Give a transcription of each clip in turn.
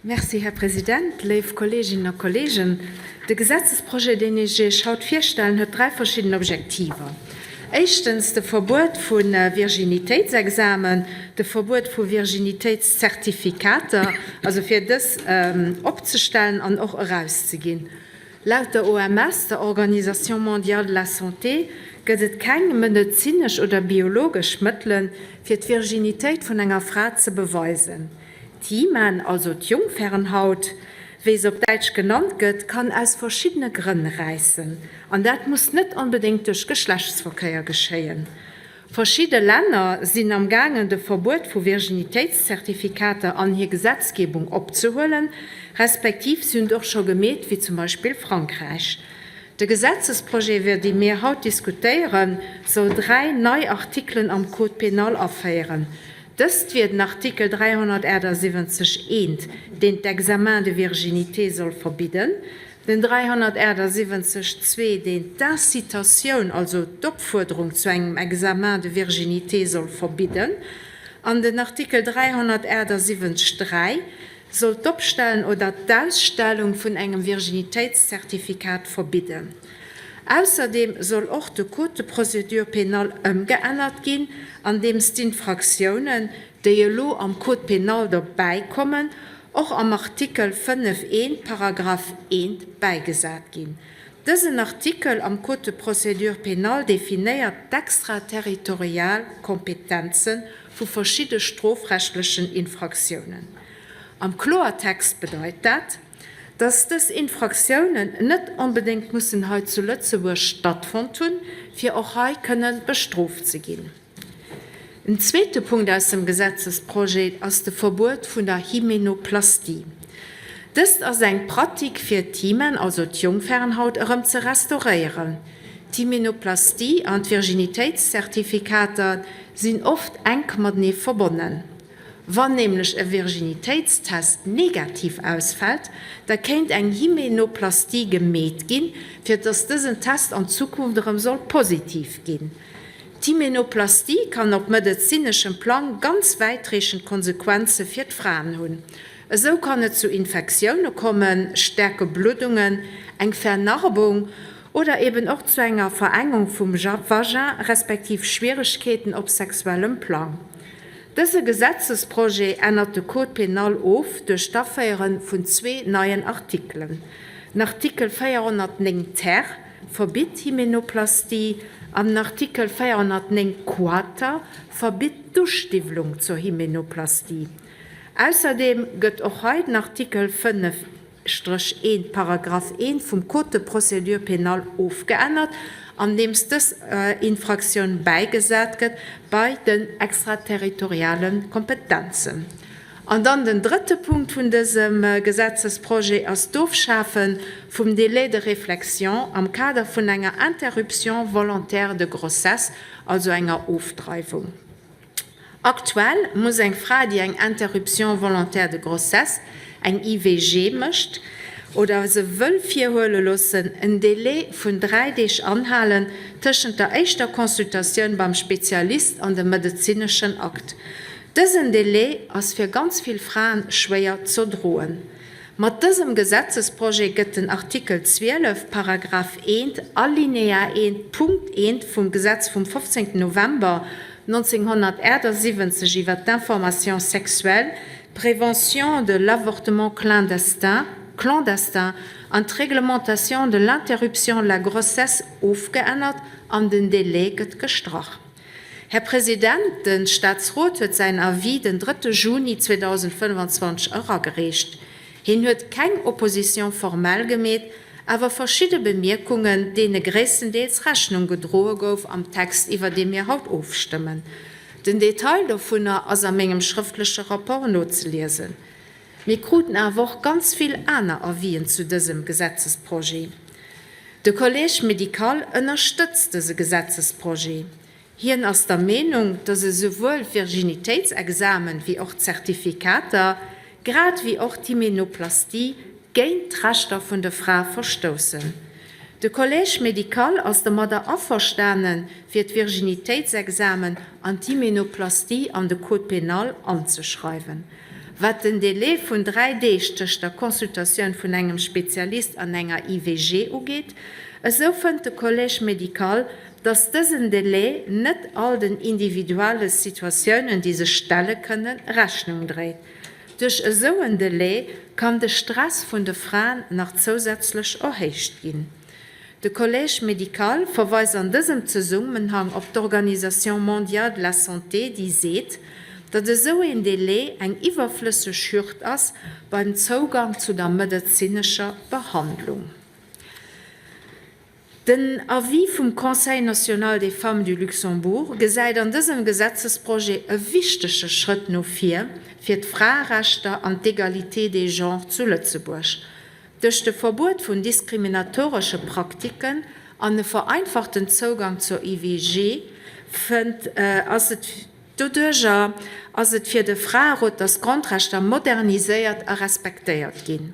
Merci, Här President. Léif Kolleeginnen a Kolleegen, de Gesetzesprojet, deen ech Iech haut virstellen, huet dräi verschidden Objektiver. Éischtens de Verbuet vu Virginitéitsexamen, de Verbuet vu Virginitéitszertifikater, also fir dës opzestellen an och erauszeginn. Laut der OMS, der Organisation mondiale de la santé, gëtt et keng medezinesch oder biologesch Mëttelen, fir d'Virginitéit vun enger Fra ze beweisen. D'Hymen, also d'Jungferenhaut, wéi se op Däitsch genannt gëtt, kann aus verschiddene Grënn räissen. An dat muss net onbedéngt duerch Geschlechtsverkéier geschéien. Verschidde Länner sinn am gaangen de Verbuet vu Virginitéitszertifikater an hir Gesetzgebung opzehuelen, respektiv si hunn et och scho gemeet, wéi zum Beispill Frankräich. De Gesetzesprojet, iwwer dee mir haut diskutéieren, soll dräi nei Artikelen am Code pénal aféieren. Dëst wier den Artikel 378 I, deen d'Examens de virginité soll verbidden, den 378 ii, deen d'Incitatioun, also d'Opfuerderung zu engem Examen de virginité soll verbidden, an den Artikel 378 3 soll d'Opstellen oder d'Ausstellung vun engem Virginitéitszertifikat verbidden. Ausserdeem soll och de Code de procédure pénale ëmgeännert ginn, andeems d'Infraktiounen, déi elo am Code pénal dobäi kommen, och am Artikel 5 I Paragraph I bäigesat ginn. Dësen Artikel am Code de procédure pénale definéiert d'extraterritorial Kompetenze vu verschidde strofrechtlechen Infraktiounen. Am Kloertext bedeit dat, dass dës Infraktiounen net onbedéngt mussen hei zu Lëtzebuerg stattfonnt hunn, fir och hei kënne bestrooft ze ginn. En zweete Punkt aus dem Gesetzesprojet ass de Verbuet vun der Hymenoplastie. Dëst ass eng Pratik, fir d'Hymen, also d'Jongferenhaut, erëm ze restauréieren. D'Hymenoplastie an d'Virginitéitszertifikater sinn oft enk matenee verbonnen. Wann nämlech e Virginitéitstest negativ ausfält, da kéint eng Hymenoplastie gemeet ginn, fir dass dësen Test an Zukunft erëm soll positiv ginn. D'Hymenoplastie kann op medezineschem Plang ganz wäitreechend Konsequenze fir d'Fraen hunn. Esou kann et zu Infektioune kommen, staarke Bluddungen, eng Vernarbung oder eben och zu enger Verengung vum Vagin respektiv Schwieregkeeten op sexuellem Plang. Dëse Gesetzesprojet ännert de Code pénal of duerch d'Aféiere vun zwee neien Artikelen. Den Artikel 409 ter verbitt d'Hymenoplastie an den Artikel 409 quater verbitt d'Ustiwwlung zur Hymenoplastie. Ausserdeem gëtt och hei den Artikel 5 Stréch 1, Paragraph 1 vum Code de procédure pénale ofgeännert, andeems dës Infraktioun bäigesat gëtt bei den extraterritoriale Kompetenzen. An dann den drëtte Punkt vun dësem Gesetzesprojet ass d'Ofschafe vum Délai de réflexion am Kader vun enger Interruption volontaire de grossesse, also enger Ofdreiwung. Aktuell muss eng Fra, déi eng Interruption volontaire de grossesse, eng IVG, mécht oder se wëll virhuele loossen, en Délai vun 3 Deeg anhalen tëschent der éischter Consultatioun beim Spezialist an dem medezineschen Akt. Dësen Délai ass fir ganz vill Fraen schwéier z'erdroen. Mat dësem Gesetzesprojet gëtt den Artikel 12, Paragraph 1, Alinéa 1, Punkt 1 vum Gesetz vum 15. November 1978 iwwert d'Information sexuelle, d'Prévention de l'avortement clandestin, clandestin an d'Réglementation de l'interruption de la grossesse ofgeännert an den Délai gëtt gestrach. Här President, de Statsrot huet säin Avis den drëtte Juni 2025 eragereecht. Hien huet keng Opposition formelle gemeet, awer verschidde Bemierkungen, deene gréisstendeels Rechnung gedroe gouf am Text, iwwer dee mir haut ofstëmmen. Den Detail dovunner ass a mengem schrëftleche Rapport nozeliesen. Mir kruten awer och ganz vill aner Avisen zu dësem Gesetzesprojet. De Collège médical ënnerstëtzt dëse Gesetzesprojet. Hien ass der Meenung, dass esouwuel d'Virginitéitsexamen wéi och d'Zertifikater, grad wéi och d'Hymenoplastie géint d'Rechter vun der Fra verstoussen. De Collège médical ass domadder averstanen, fir d'Virginitéitsexamen an d'Hymenoplastie an de Code pénal anzeschreiwen. Wat den Delai vun 3 Deeg tëscht der Consultatioun vun engem Spezialist an enger IVG ugeet, esou fënnt de Collège médical, dass dësen Delai net all den individuelle Situatiounen, déi sech stelle kënnen, Rechnung dréit. Duerch esou en Delai kann de Stress vun de Fraen nach zousätzlech erhéicht ginn. De Collège médical verweist an dësem Zesummenhang op d'Organisation mondiale de la santé, déi seet, datt esou een Delai eng iwwerflësseg Hürd ass beim Zougang zu der medezinescher Behandlung. Den Avis vum Conseil national des femmes du Luxembourg gesäit an dësem Gesetzesprojet e wichtege Schrëtt no vir fir d'Fraerechter an d'Égalité des genres zu Lëtzebuerg. Duerch de Verbuet vun diskriminatoresche Praktiken an e vereinfachten Zougang zur IVG fënnt ass et doduercher ass et fir de Fraerot, datt d'Grondrechter moderniséiert a respektéiert ginn.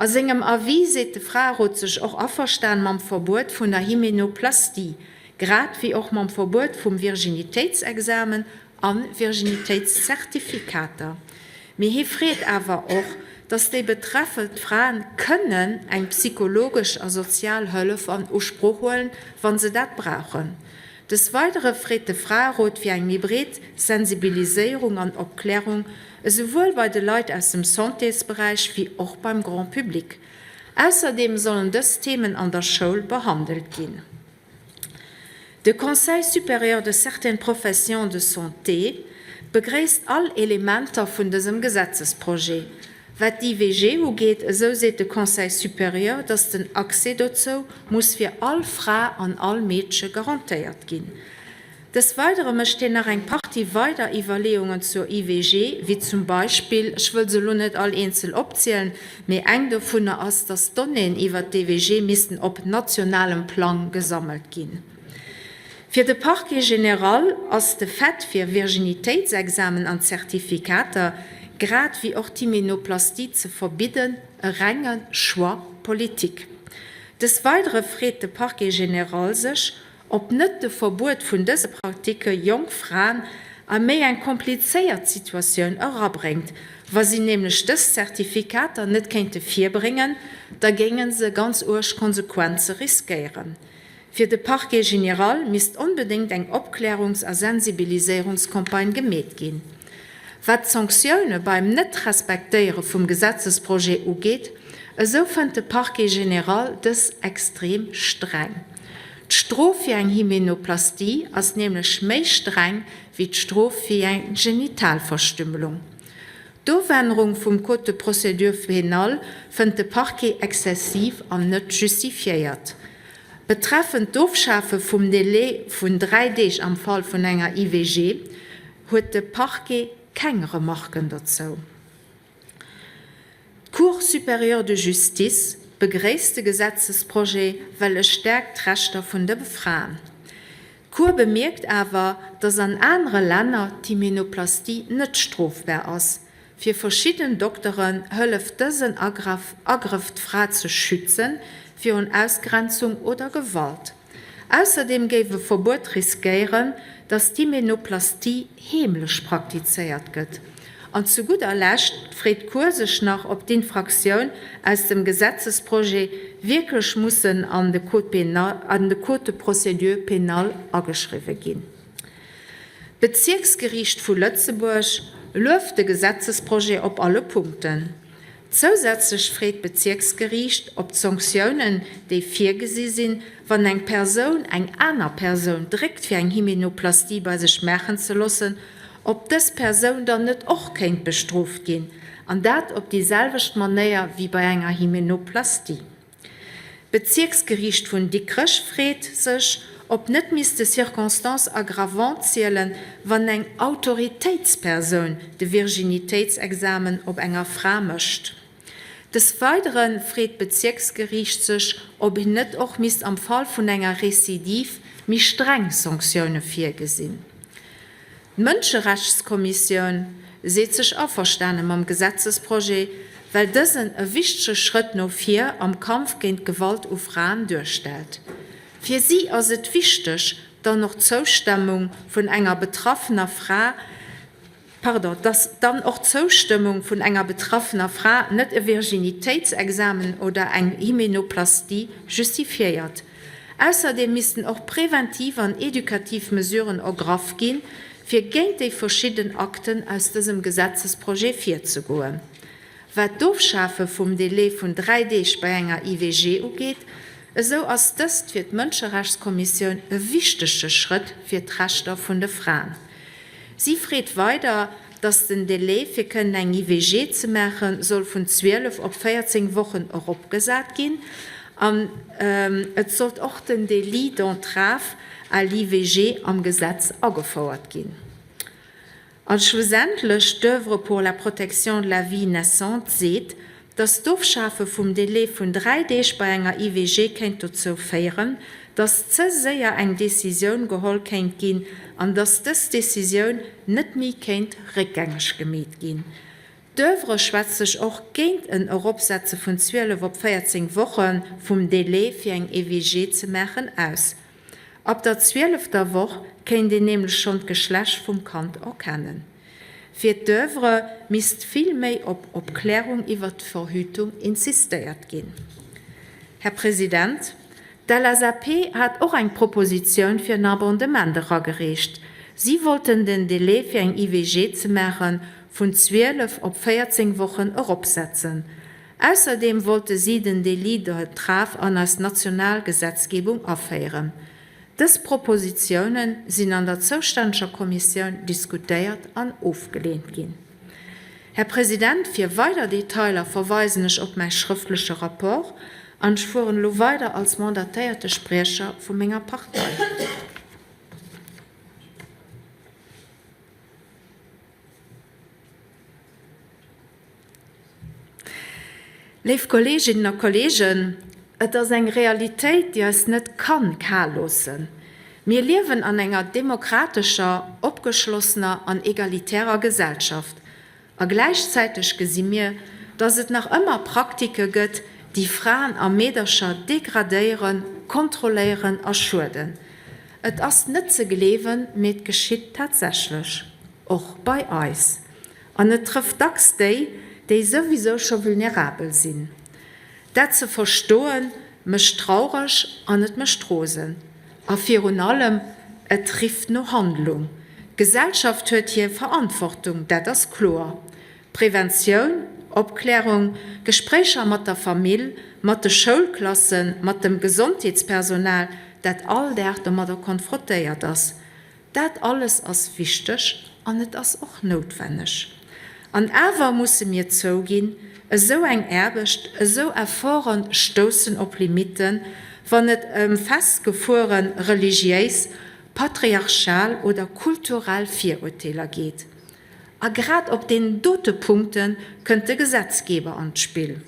A sengem Avis seet de Fraerot sech och averstan mam Verbuet vun der Hymenoplastie, grad wéi och mam Verbuet vum Virginitéitsexamen a Virginitéitszertifikater. Mee hie freet awer och, datt déi betraffe Fraen kënnen eng psychologesch a sozial Hëllef an Usproch huelen, wa se dat brauchen. Des Weidere freet de Fraerot fir eng méi breet Sensibiliséierung an Opklärung, esouwuel bei de Leit aus dem Santésberäich wéi och beim Grand public. Ausserdeem sollen dës Themen an der Schoul behandelt ginn. De Conseil supérieur de certaines professions de santé begréisst all Elementer vun dësem Gesetzesprojet. Wat d'IVG ugeet, esou seet de Conseil supérieur, datt den Accès dozou muss fir all Fra an all Meedche garantéiert ginn. Des Weidere mécht hien nach eng Partie weider Iwwerleeungen zur IVG, wéi zum Beispill, ech wëll se elo net all eenzel opzielen, mee eng dovunner ass, dass d'Donnéeën iwwert d'IVG missten op nationalem Plang gesammelt ginn. Fir de Parquet général ass de Fait fir Virginitéitsexamen an Zertifikater, grad wéi och d'Hymenoplastie ze verbidden, e renge Choix politique. Des Weidere freet de Parquet général sech, Ob net de Verbuet vun dëse Praktike jonk Fraen a méi eng komplizéiert Situatioun erabréngt. Wa si nämlech dës Zertifikater net kéinte virbréngen, da géinge se ganz uerg Konsequenze riskéieren. Fir de Parquet général misst onbedéngt eng Opklärungs a Sensibiliséierungscampagne gemeet ginn. Wat d'Sanktioune beim Net-Respektéiere vum Gesetzesprojet ugeet, esou fënnt de Parquet général dës extrem streng. D'Strof fir eng Hymenoplastie ass nämlech méi streng wéi d'Strof fir eng Genitalverstümmelung. D'Ofännerung vum Code de procédure pénale fënnt de Parquet exzessiv an net justifiéiert. Betreffend d'Ofschafe vum Délai vun 3 Deeg am Fall vun enger IVG huet de Parquet keng Remarken dozou. D'Cour supérieure de justice begréisst de Gesetzesprojet, well e stäerkt d'Rechter vun de Fraen. D'Cour bemierkt awer, datt an anere Länner d'Hymenoplastie net strofbar ass. Fir verschidden Dokteren hëlleft dësen Agrëff d'Fra ze schützen virun Ausgrenzung oder Gewalt. Ausserdeem géif e Verbuet riskéieren, datt d'Hymenoplastie heemlech praktizéiert gëtt. An zu gudder Lescht freet d'Cour sech nach, ob d'Infraktioun aus dem Gesetzesprojet wierklech mussen an de Code pénal, an de Code de procédure pénale ageschriwwe ginn. D'Bezierksgeriicht vu Lëtzebuerg lueft de Gesetzesprojet op alle Punkten. Zousätzlech freet d'Bezierksgeriicht, ob d'Sanktiounen, déi virgesi sinn, wann eng Persoun eng aner Persoun dréckt fir eng Hymenoplastie bei sech maachen ze loossen, ob dës Persoun dann net och kéint bestrooft ginn, an dat op déi selwecht Manéier wéi bei enger Hymenoplastie. D'Bezierksgeriicht vun Dikrech freet sech, ob net misste Circonstances aggravantes zielen, wann eng Autoritéitspersoun de Virginitéitsexamen op enger Fra mécht. Des Weidere freet d'Bezierksgeriicht sech, ob een net och misst am Fall vun enger Recidive méi streng Sanktioune virgesinn. D'Mënscherechtskommissioun seet sech averstane mam Gesetzesprojet, well dësen e wichtege Schrëtt no vir am Kampf géint d'Gewalt u Fraen duerstellt. Fir si ass et wichteg, dann och d'Zoustemmung vun enger betraffener Fra. pardon, dass dann och d'Zoustëmmung vun enger betraffener Fra net e Virginitéitsexamen oder eng Hymenoplastie justifiéiert. Ausserdeem missten och preventiv an edukativ Mesuren ergraff ginn, fir géint déi verschidden Akten aus dësem Gesetzesprojet virzegoen. Wat d'Ofschafe vum Délai vun 3 Deeg bei enger IVG ugeet, esou ass dëst fir d'Mënscherechtskommissioun e wichtege Schrëtt fir d'Rechter vun de Fraen. Si freet weider, datt den Délai fir kënnen eng IVG ze maache soll vun 12 op 14 Wochen eropgesat ginn an et sollt och den Délit d'entrave à l'IVG am Gesetz agefouert ginn. An schlussendlech, d'Oeuvre pour la protection de la vie naissante seet, datt d'Ofschafe vum Délai vun 3 Deeg bei enger IVG kéint dozou féieren, datt ze séier eng Decisioun geholl kéint ginn an datt dës Decisioun net méi kéint réckgängeg gemeet ginn. D'Oeuvre schwätzt sech och géint en Eropsetze vun 12 op 14 Woche vum Délai fir eng IVG ze maachen aus. Ab der zwielefter Woch kéint een nämlech schonn d'Geschlecht vum Kand erkennen. Fir d'Oeuvre misst vill méi op Opklärung iwwer d'Verhütung insistéiert ginn. Här President, d'LSAP hat och eng Propositioun fir en Abondement eragereecht. Si wollten den Délai fir eng IVG ze maache vun 12 op 14 Wochen eropsetzen. Ausserdeem wollte si den Délit d'entrave an eis national Gesetzgebung aféieren. Dës Propositiounen sinn an der zoustänneger Kommissioun diskutéiert an ofgeleent ginn. Här President, fir weider Detailer verweisen ech op mäi schrëftleche Rapport an ech fueren elo weider als mandatéierte Spriecher vu menger Partei. Léif Kolleeginnen a Kolleegen, et ass eng Realitéit, déi eis net kann kal loossen. Mir liewen an enger demokratescher, opgeschlossener an egalitärer Gesellschaft. A gläichzäiteg gesi mir, dass et nach ëmmer Praktike gëtt, déi Fraen a Meedercher degradéieren, kontrolléieren a schueden. Et ass net ze gleewen, mee et geschitt tatsächlech, och bei eis. An et trëfft dacks déi, déi souwisou scho vulnerabel sinn. Dat ze verstoen, mécht traureg an et mécht rosen. A virun allem, et rifft no Handlung. D'Gesellschaft huet hir Verantwortung, dat ass kloer. Preventioun, Opklärung, Gespréicher mat der Famill, mat de Schoulklassen, mat dem Gesondheetspersonal, dat all Dag domadder konfrotéiert ass. Dat alles ass wichteg an et ass och noutwenneg. An awer musse mir zouginn, esou eng Aarbecht, esou Efforte stoussen op Limitten, wann et ëm festgefuere religiéis, patriarchal oder kulturell Virurteeler geet. A grad op deenen dote Punkte kënnt de Gesetzgeber an d'Spill.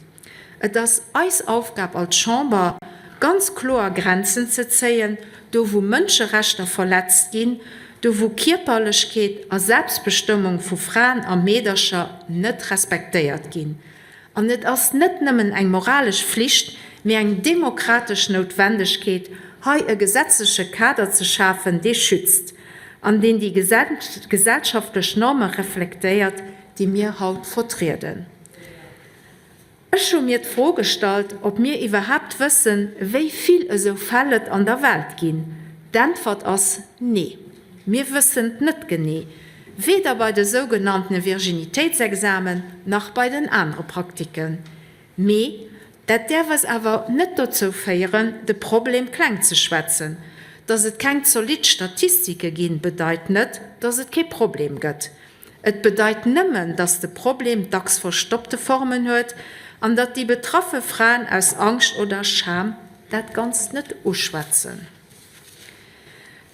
Et ass eis Aufgab als Chamber, ganz kloer Grenzen ze zéien, do wou Mënscherechter verletzt ginn, do wou Kierperlechkeet a Selbstbestëmmung vu Fraen a Meedercher net respektéiert ginn. An et ass net nëmmen eng moralesch Flicht, mee eng demokratesch Noutwendegkeet, hei e gesetzleche Kader ze schafen, dee schützt an deen déi gesellschaftlech Norme reflektéiert, déi mir haut vertrieden. Ech hu mir d'Fro gestallt, ob mir iwwerhaapt wëssen, wéi vill esou Fäll et an der Welt ginn. D'Äntwert ass nee. Mir wëssen et net genee, weder bei de sougenanntene Virginitéitsexamen nach bei den anere Praktiken. Mee dat däerf eis awer net dozou féieren, de Problem kleng ze schwätzen. Dass et keng zolidd Statistike ginn, bedeit net, dass et kee Problem gëtt. Et bedeit nëmmen, datt de Problem dacks verstoppte Formen huet an datt déi betraffe Fraen aus Angscht oder Scham dat Ganzt net uschwätzen.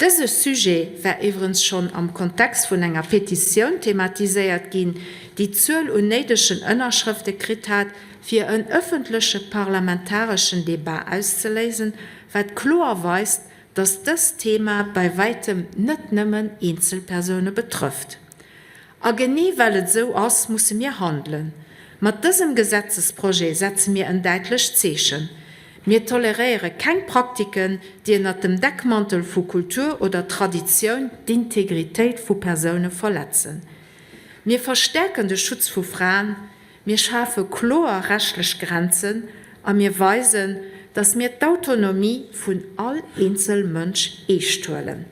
Dëse Sujet war iwwerens schonn am Kontext vun enger Petitioun thematiséiert ginn, déi d'Zuel un néidegen Ënnerschrëfte kritt hat, fir en ëffentleche parlamentareschen Debat auszeléisen, wat kloer weist, dass dëst Thema bei wäitem net nëmmen Eenzelpersoune betrëfft. A genee well et esou ass, musse mir handelen. Mat dësem Gesetzesprojet setze mir en däitlecht Zeechen. Mir toleréiere keng Praktiken, déi ënnert dem Deckmantel vu Kultur oder Traditioun d'Integritéit vu Persoune verletzen. Mir verstäerken de Schutz vu Fraen, mir schafe kloer rechtlech Grenzen a mir weisen, dass mir d'Autonomie vun all eenzel Mënsch eescht huelen.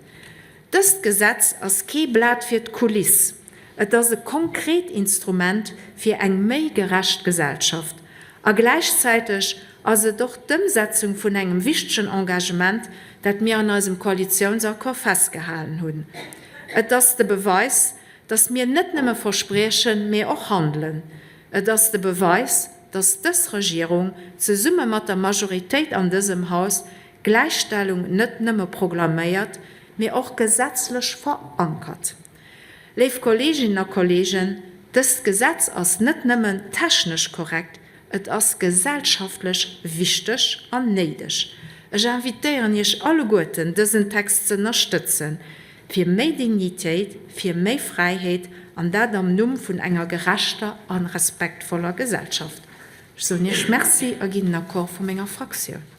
Dëst Gesetz ass kee Blat fir d'Kuliss, et ass e konkret Instrument fir eng méi gerecht Gesellschaft. A gläichzäiteg ass et och d'Ëmsetzung vun engem wichtegen Engagement, dat mir an eisem Koalitiounsaccord festgehalen hunn. Et ass de Beweis, dass mir net nëmme verspriechen, mee och handelen. Et ass de Beweis, dass dës Regierung zesumme mat der Majoritéit an dësem Haus Gläichstellung net nëmme proklaméiert, mee och gesetzlech verankert. Léif Kolleeginnen a Kolleegen, dëst Gesetz ass net nëmmen technesch korrekt, et ass gesellschaftlech wichteg an néideg. Ech invitéieren Iech alleguerten, dësen Text ze ënnerstëtzen, fir méi Dignitéit, fir méi Fräiheet, an dat am Numm vun enger gerechter a respektvoller Gesellschaft. Ech soen Iech Merci a ginn den Accord vu menger Fraktioun.